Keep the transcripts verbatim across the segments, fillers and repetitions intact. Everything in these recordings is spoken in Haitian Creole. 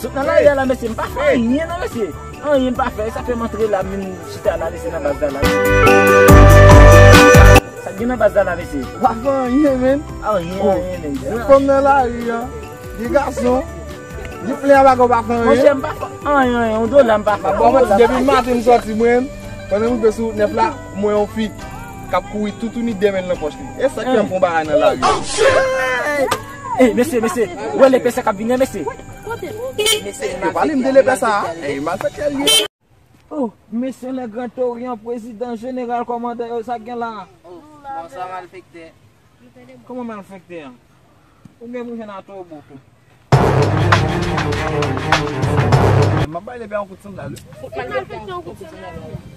Sot nan lari a la, mesye, m pa fè anyen non, mesye. Anyen m pa fè. Sa fè m antre la, m vin chita la, mesye, nan baz la la. Sa k gen nan baz la la, mesye? Ou pa fè anyen, menm. Anyen, anyen, menm. Fanm nan lari a, gen gason, gen plen a bagay ou pa fè anyen. Monchè, m pa fè anyen, anyen, yon dola m pa fè. Bon, mwen, depi maten m sòti, mwen, pandan m rive sou wout nèf la, m wè yon fi k ap kouri toutouni de men l nan pòch li. E sa k fè m pran bagay nan lari a. Ey, mesye, mesye, ou wè lepè sa k ap vini an, mesye? Yo pale m de lepè sa a. Ey, malfektè l ye. Oh, mesye, le Grand Orient, prezidan, jeneral, kòmandan, yo, sa k gen la? Oh, bonswa, malfektè. Kòman malfektè an? Ou gen pou jwenn atò bout ou. M ap bay lepè yon kout sandal, wi. Fout malfektè yon kout sandal.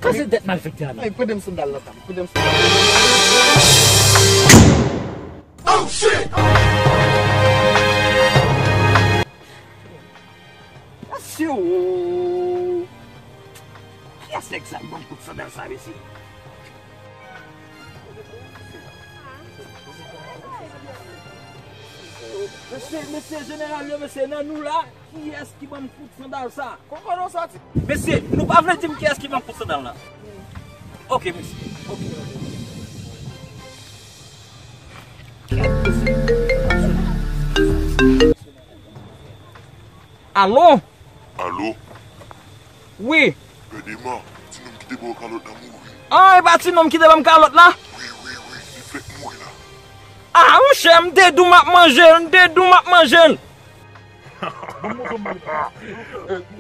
Kase tèt malfektè a la. Ey, prete m sandal la, tanm. Prete m sandal. Oh, shit! Asyo! Kiyès nèg sa k ban m kout sandal sa, mesye? Mesye, mesye, jeneral yo, mesye, nan nou la, kiyès ki ban m kout sandal sa? Kòkòt ou sòti? Mesye, nou pa vle di m kiyès ki ban m kout sandal la. Ok, mesye. Ok. Alo? Alo? Wi. Pè Dema, ti nonm ki te ba w kalòt la mouri. Ah, e pa ti nonm ki te ban m kalòt la? Wi, wi, wi, li fèk mouri la. Ah, monchè, m te di w m ap manje l, m te di w m ap manje l. Bon, bon, bon, bon.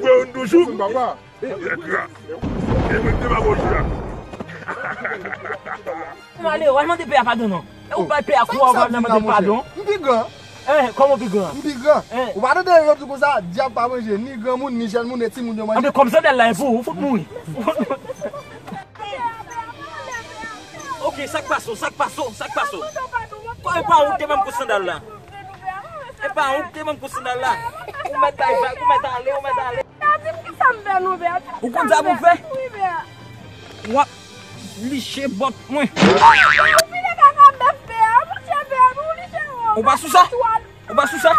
Bon, toujou. Papa. E mwen ki te ba w jwi a. Malere, w al mande pè a padon non. E ou bay pè a kou a, w al mande l padon. M pi gran. Eh, kòman pi gran? M pi gran. Eh. Ou pa tande yo di konsa, dyab pa manje, ni granmoun, ni jèn moun, e timoun yo manje. Anben kòm sandal la, e pou ou, fout mouri. Ok, sa k pase w, sa k pase w, sa k pase w? Kò e pa ou k te ban m kout sandal la? E pa ou k te ban m kout sandal la? Ou mèt bay vag, ou mèt ale, ou mèt ale. Ou konn sa pou w fè? W ap liche bòt mwen. Ou pa sou sa? Ou pa sou sa?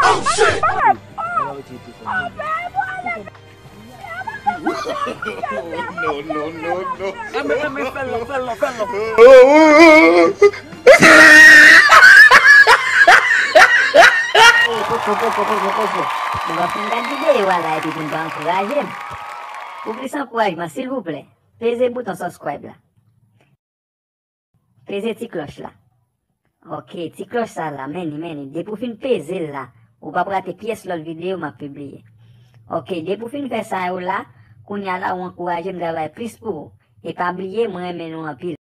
No, no, no, no. Enben, enben, fè l non, fè l non, fè l non. Ey, poko, poko, poko, poko. Nou va fin gad videyo a la epi pou n pa ankouraje m. Pou plis ankourajman, silvouplè, peze bouton subscribe la. Peze ti klòch la. Ok, ti klòch sa la, men li, men li. Depi w fin peze l la, ou p ap rate pyès lòt videyo m ap pibliye. Ok, depi w fin fè sa yo la, kounye a la, ou ankouraje m travay plis pou ou. E pa bliye, mwen renmen nou anpil.